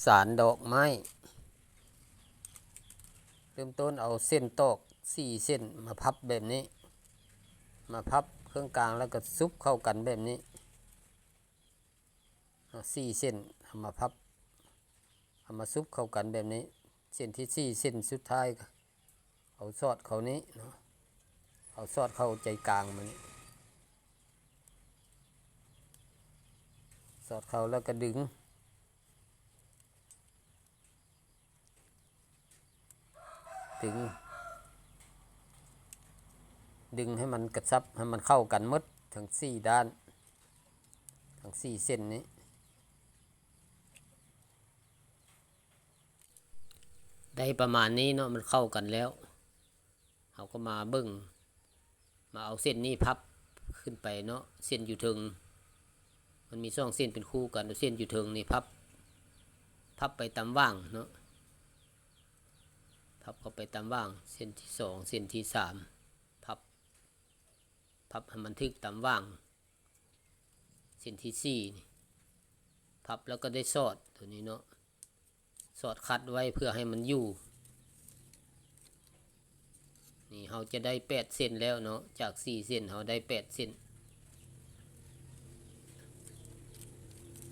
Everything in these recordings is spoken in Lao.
ສານດອກໄມ້. ເລີ່ມຕົ້ນເອົາເສັ້ນຕອກສີ່ເສັ້ນມາພັບແບບນີ້, ມາພັບເຄິ່ງກາງ ແລ້ວກໍຊຸບເຂົ້າກັນແບບນີ້. ເອົາສີ່ເສັ້ນເອົາມາພັບ, ເອົາມາຊຸບເຂົ້າກັນແບບນີ້. ເສັ້ນທີສີ່ ເສັ້ນສຸດທ້າຍ ເອົາສອດເຂົ້ານີ້ເນາະ, ເອົາສອດເຂົ້າໃຈກາງມັນ, ສອດເຂົ້າແລ້ວກໍດຶງ, ດຶງ, ດຶງໃຫ້ມັນກະຊັບ ໃຫ້ມັນເຂົ້າກັນໝົດທັງສີ່ດ້ານ, ທັງສີ່ເສັ້ນນີ້. ໄດ້ປະມານນີ້ເນາະ, ມັນເຂົ້າກັນແລ້ວ ເຮົາກໍມາເບິ່ງ, ມາເອົາເສັ້ນນີ້ພັບຂຶ້ນໄປເນາະ, ເສັ້ນຢູ່ເທິງ ມັນມີສອງເສັ້ນເປັນຄູ່ກັນ, ເອົາເສັ້ນຢູ່ເທິງນີ້ພັບ, ພັບໄປຕາມຫວ່າງເນາະ, ພັບເຂົ້າໄປຕາມຫວ່າງ, ເສັ້ນທີສອງ ເສັ້ນທີສາມ ພັບ, ພັບໃຫ້ມັນຖືກຕາມຫວ່າງ. ເສັ້ນທີສີ່ນີ້ ພັບແລ້ວກໍໄດ້ສອດຕົວນີ້ເນາະ, ສອດຂັດໄວ້ເພື່ອໃຫ້ມັນຢູ່. ນີ້ເຮົາຈະໄດ້ແປດເສັ້ນແລ້ວເນາະ, ຈາກສີ່ເສັ້ນເຮົາໄດ້ແປດເສັ້ນ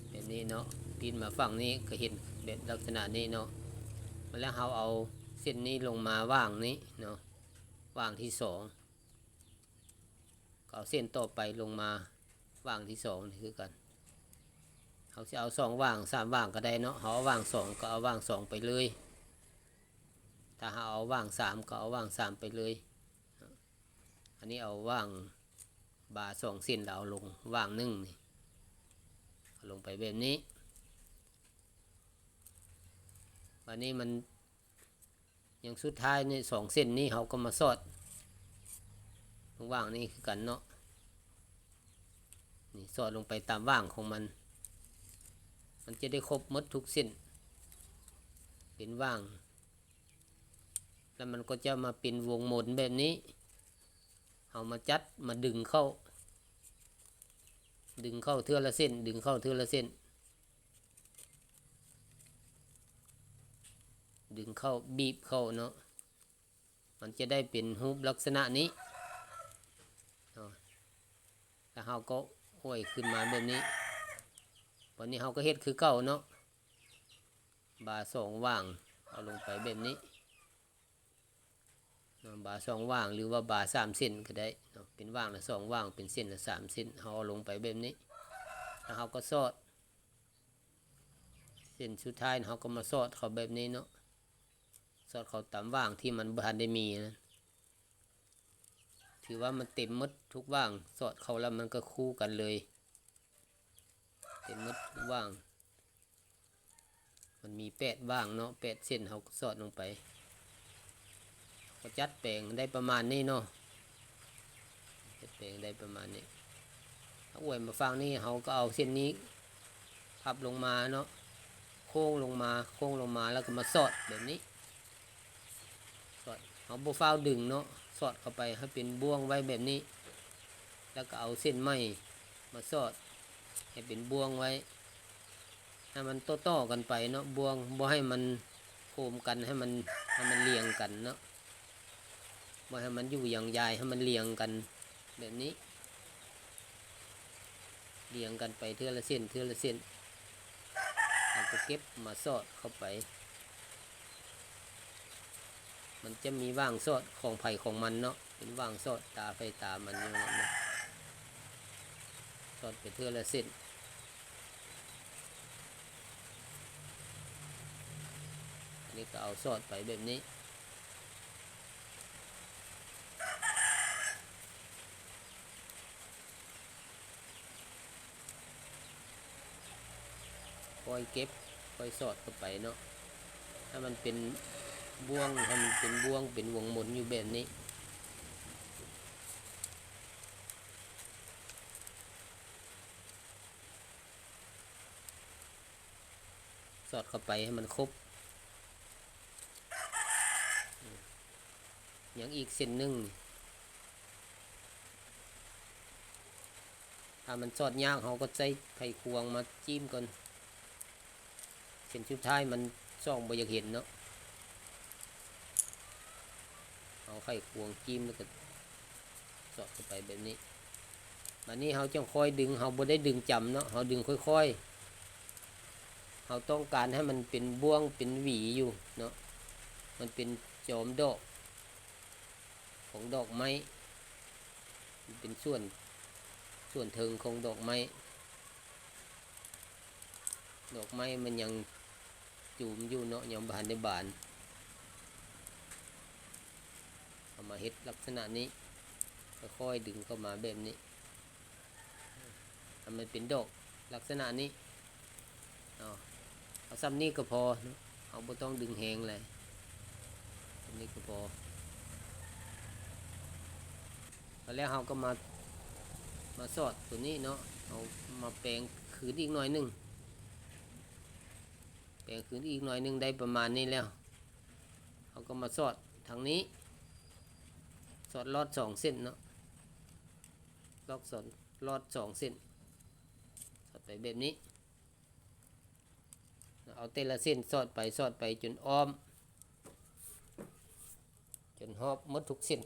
ແບບນີ້ເນາະ. ປິ່ນມາຝັ່ງນີ້ກໍເຫັນແບບລັກສະນະນີ້ເນາະ, ແລ້ວເຮົາເອົາເສັ້ນນີ້ລົງມາຫວ່າງນີ້ເນາະ, ຫວ່າງທີສອງ. ກໍເອົາເສັ້ນຕໍ່ໄປລົງມາຫວ່າງທີສອງນີ້ຄືກັນ. ເຮົາຊິເອົາສອງຫວ່າງ ສາມຫວ່າງກໍໄດ້ເນາະ, ເຮົາເອົາຫວ່າງສອງກໍເອົາຫວ່າງສອງໄປເລີຍ, ຖ້າເຮົາເອົາຫວ່າງສາມກໍເອົາຫວ່າງສາມໄປເລີຍ. ອັນນີ້ເອົາຫວ່າງບາສອງເສັ້ນ ແລ້ວເອົາລົງຫວ່າງໜຶ່ງນີ້, ເອົາລົງໄປແບບນີ້. ບາດນີ້ມັນ ຢ່າງສຸດທ້າຍນີ້ ສອງເສັ້ນນີ້ເຮົາກໍມາສອດລະຫວ່າງນີ້ຄືກັນເນາະ, ນີ້ສອດລົງໄປຕາມຫວ່າງຂອງມັນ, ມັນຈະໄດ້ຄົບໝົດທຸກເສັ້ນ ເປັນຫວ່າງ, ແລ້ວມັນກໍຈະມາເປັນວົງມົນແບບນີ້. ເຮົາມາຈັດ ມາດຶງເຂົ້າ, ດຶງເຂົ້າເທື່ອລະເສັ້ນ, ດຶງເຂົ້າເທື່ອລະເສັ້ນ. ດຶງເຂົ້າ ບີບເຂົ້າເນາະ, ມັນຈະໄດ້ເປັນຮູບລັກສະນະນີ້ເນາະ, ແລ້ວເຮົາກໍຫ້ອຍຂຶ້ນມາແບບນີ້. ບັດນີ້ເຮົາກໍເຮັດຄືເກົ່າເນາະ, ບາສອງຫວ່າງເອົາລົງໄປແບບນີ້. ເນາະ, ບາສອງຫວ່າງ ຫຼືວ່າບາສາມເສັ້ນກໍໄດ້ເນາະ, ເປັນຫວ່າງລະສອງຫວ່າງ ເປັນເສັ້ນລະສາມເສັ້ນ, ເຮົາເອົາລົງໄປແບບນີ້ ແລ້ວເຮົາກໍສອດ ເສັ້ນສຸດທ້າຍເຮົາກໍມາສອດເຂົ້າແບບນີ້ເນາະ, ສອດເຂົ້າຕາມຫວ່າງທີ່ມັນບໍ່ທັນໄດ້ມີນະ, ຖືວ່າມັນເຕັມໝົດທຸກຫວ່າງ, ສອດເຂົ້າແລ້ວມັນກໍຄູ່ກັນເລີຍ, ເຕັມໝົດທຸກຫວ່າງ. ມັນມີແປດຫວ່າງເນາະ, ແປດເສັ້ນ ເຮົາກໍສອດລົງໄປ, ກໍຈັດແປງໄດ້ປະມານນີ້ເນາະ, ຈັດແປງໄດ້ປະມານນີ້. ເຮົາອວຍມາຝັ່ງນີ້ ເຮົາກໍເອົາເສັ້ນນີ້ພັບລົງມາເນາະ, ໂຄ້ງລົງມາ, ໂຄ້ງລົງມາ ແລ້ວກໍມາສອດແບບນີ້. ສອດ ເຮົາບໍ່ຟ້າວດຶງເນາະ, ສອດເຂົ້າໄປໃຫ້ເປັນບ່ວງໄວ້ແບບນີ້, ແລ້ວກໍເອົາເສັ້ນໃໝ່ມາສອດໃຫ້ເປັນບ່ວງໄວ້, ໃຫ້ມັນຕໍ່ໆກັນໄປເນາະ, ບ່ວງ ບໍ່ໃຫ້ມັນໂຄມກັນ, ໃຫ້ມັນ ໃຫ້ມັນລຽງກັນເນາະ, ບໍ່ໃຫ້ມັນຢູ່ຢາງຢາຍ, ໃຫ້ມັນລຽງກັນແບບນີ້. ລຽງກັນໄປເທື່ອລະເສັ້ນ ເທື່ອລະເສັ້ນ ແລ້ວກໍເກັບມາສອດເຂົ້າໄປ. ມັນຈະມີຫວ່າງສອດຂອງໃຜຂອງມັນເນາະ, ເປັນຫວ່າງສອດຕາໃຜຕາມັນຢູ່ນັ້ນເນາະ, ສອດໄປເທື່ອລະເສັ້ນ. ອັນນີ້ກໍເອົາສອດໄປແບບນີ້. ຄ່ອຍເກັບ ຄ່ອຍສອດເຂົ້າໄປເນາະ, ໃຫ້ມັນເປັນບ່ວງ ໃຫ້ມັນເປັນບ່ວງ ເປັນວົງມົນຢູ່ແບບນີ້. ສອດເຂົ້າໄປໃຫ້ມັນຄົບ. ຍັງອີກເສັ້ນໜຶ່ງ. ຖ້າມັນສອດຍາກ ເຮົາກໍໃຊ້ໄຂຄວງມາຈີ້ມກ່ອນ. ເສັ້ນສຸດທ້າຍມັນສ່ອງບໍ່ຢາກເຫັນເນາະ. ເອົາໄຂຄວງຈິ້ມ ແລ້ວກໍສອດເຂົ້າໄປແບບນີ້. ບາດນີ້ເຮົາຈັ່ງຄ່ອຍດຶງ, ເຮົາບໍ່ໄດ້ດຶງຈຳເນາະ, ເຮົາດຶງຄ່ອຍໆ. ເຮົາຕ້ອງການໃຫ້ມັນເປັນບ່ວງເປັນຫວີຢູ່ເນາະ, ມັນເປັນຈອມດອກຂອງດອກໄມ້, ມັນເປັນສ່ວນ, ສ່ວນເທິງຂອງດອກໄມ້. ດອກໄມ້ມັນຍັງຈູມຢູ່ເນາະ, ຍັງບໍ່ທັນໄດ້ບານ. ເອົາມາເຮັດລັກສະນະນີ້, ຄ່ອຍໆດຶງເຂົ້າມາແບບນີ້ ໃຫ້ມັນເປັນດອກລັກສະນະນີ້ເນາະ. ເອົາສ່ຳນີ້ກໍພໍເນາະ, ເຮົາບໍ່ຕ້ອງດຶງແຮງຫຼາຍ, ສ່ຳນີ້ກໍພໍ. ແລ້ວເຮົາກໍມາ, ມາສອດຕົວນີ້ເນາະ, ເຮົາມາແປງຄືນອີກໜ້ອຍໜຶ່ງ, ແປງຄືນອີກໜ້ອຍໜຶ່ງ ໄດ້ປະມານນີ້ແລ້ວ, ເຮົາກໍມາສອດທາງນີ້, ສອດລອດສອງເສັ້ນເນາະ, ລອດສອດ, ລອດສອງເສັ້ນ, ສອດໄປແບບນີ້. ເອົາແຕ່ລະເສັ້ນສອດໄປ, ສອດໄປຈົນອ້ອມ, ຈົນຮອບໝົດທຸກເສັ້ນ.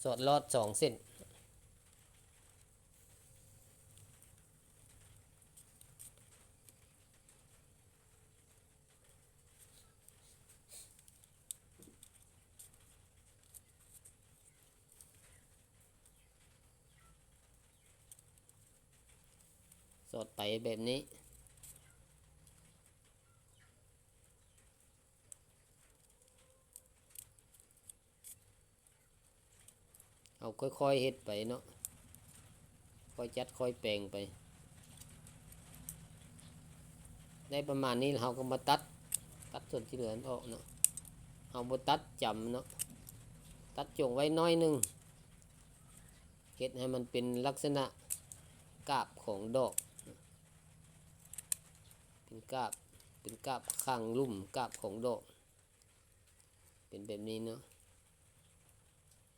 ສອດລອດສອງເສັ້ນ. ສອດໄປແບບນີ້. ເຮົາຄ່ອຍໆເຮັດໄປເນາະ, ຄ່ອຍຈັດຄ່ອຍແປງໄປ. ໄດ້ປະມານນີ້ ເຮົາກໍມາຕັດ, ຕັດສ່ວນທີ່ເຫຼືອອອກເນາະ. ເຮົາບໍ່ຕັດຈຳເນາະ, ຕັດຈົງໄວ້ໜ້ອຍໜຶ່ງ, ເຮັດໃຫ້ມັນເປັນລັກສະນະກາບຂອງດອກ, ເປັນກາບ, ເປັນກາບຂ້າງລຸ່ມ, ກາບຂອງດອກ. ເປັນແບບນີ້ເນາະ,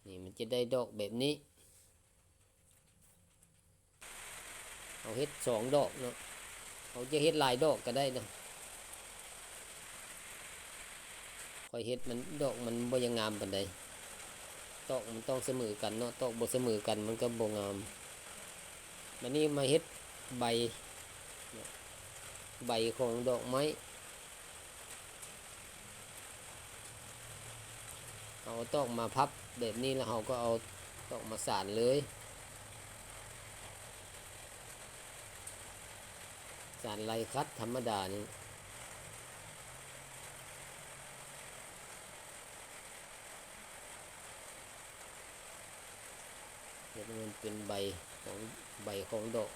ນີ້ມັນຈະໄດ້ດອກແບບນີ້. ເຮົາເຮັດສອງດອກເນາະ, ເຮົາຈະເຮັດຫຼາຍດອກກໍໄດ້ເນາະ. ຂ້ອຍເຮັດມັນ, ດອກມັນບໍ່ຢາກງາມປານໃດ. ຕອກມັນຕ້ອງສະເໝີກັນເນາະ, ຕອກບໍ່ສະເໝີກັນມັນກໍບໍ່ງາມ. ບາດນີ້ມາເຮັດໃບ, ໃບຂອງດອກໄມ້. ເຮົາເອົາຕອກມາພັບແບບນີ້ ແລ້ວເຮົາກໍເອົາຕອກມາສານເລີຍ, ສານໄລຄັດທຳມະດານີ້. ເຮັດໃຫ້ມັນເປັນໃບຂອງ, ໃບຂອງດອກ.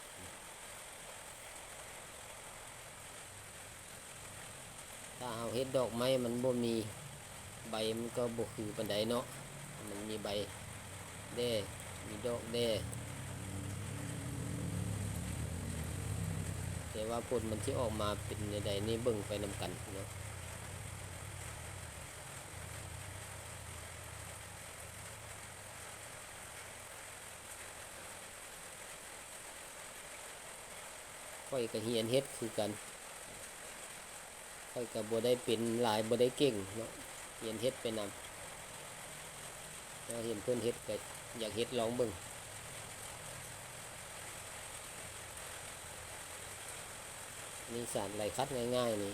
ຖ້າເຮົາເຮັດດອກໄມ້ມັນບໍ່ມີໃບ ມັນກໍບໍ່ຄືປານໃດເນາະ, ມັນມີໃບແດ່ ມີດອກແດ່, ແຕ່ວ່າຜົນມັນຊິອອກມາເປັນແນວໃດນີ້ ເບິ່ງໄປນຳກັນເນາະ. ຂ້ອຍກໍຮຽນເຮັດຄືກັນ, ຂ້ອຍກໍບໍ່ໄດ້ເປັນຫຼາຍ, ບໍ່ໄດ້ເກັ່ງເນາະ, ຮຽນເຮັດໄປນຳ. ແລ້ວເຫັນເພິ່ນເຮັດກໍຢາກເຮັດລອງເບິ່ງ. ນີ້ສານໄລຄັດງ່າຍໆນີ້,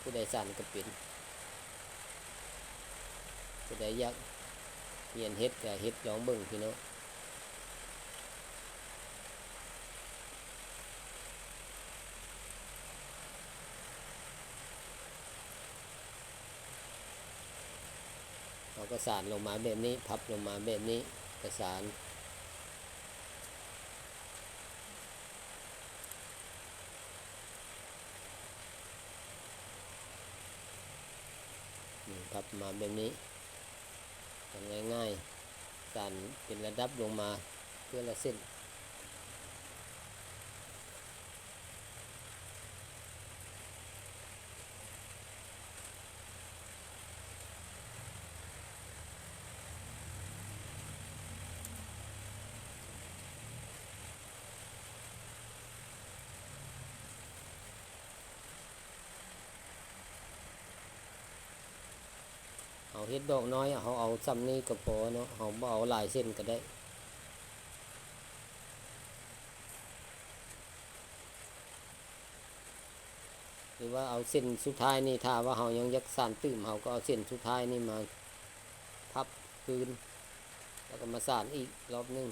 ຜູ້ໃດສານກໍເປັນ. ຜູ້ໃດຢາກຮຽນເຮັດກໍເຮັດລອງເບິ່ງພີ່ນ້ອງ. ເຮົາກໍສານລົງມາແບບນີ້, ພັບລົງມາແບບນີ້, ກໍສານ. ນີ້ ພັບມາແບບນີ້ ສານງ່າຍໆ, ສານເປັນລະດັບລົງມາເທື່ອລະເສັ້ນ. ເ ເຮັດດອກນ້ອຍ ເຮົາເອົາຊ່ຳນີ້ກໍພໍເນາະ ເຮົາບໍ່ເອົາຫຼາຍເສັ້ນກໍໄດ້ ຫຼືວ່າເອົາເສັ້ນສຸດທ້າຍນີ້ ຖ້າວ່າເຮົາຍັງຢາກສານຕື່ມ ເຮົາກໍເອົາເສັ້ນສຸດທ້າຍນີ້ມາພັບຄືນ ແລ້ວກໍມາສານອີກລອບໜຶ່ງ.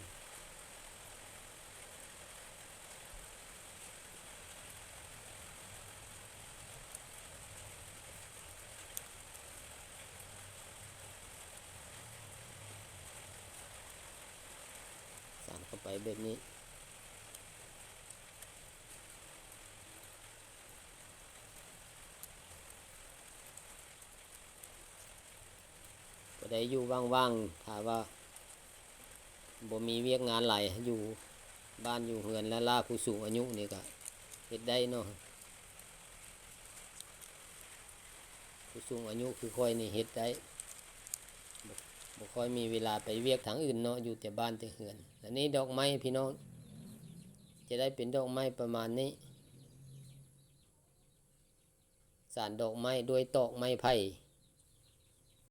ສານເຂົ້າໄປແບບນີ້ ກໍໄດ້ຢູ່ວ່າງໆ ຖ້າວ່າ ບໍ່ມີວຽກງານຫຼາຍ ຢູ່ບ້ານຢູ່ເຮືອນ ລ້າໆ ຜູ້ສູງອາຍຸນີ້ກະເຮັດໄດ້ເນາະ ຜູ້ສູງອາຍຸຄືຂ້ອຍນີ້ເຮັດໄດ້ ບໍ່ ບໍ່ຄ່ອຍມີເວລາໄປວຽກທາງອື່ນເນາະ ຢູ່ແຕ່ບ້ານແຕ່ເຮືອນ. ອັນນີ້ດອກໄມ້ພີ່ນ້ອງ ຈະໄດ້ເປັນດອກໄມ້ປະມານນີ້ ສານດອກໄມ້ດ້ວຍຕອກໄມ້ໄຜ່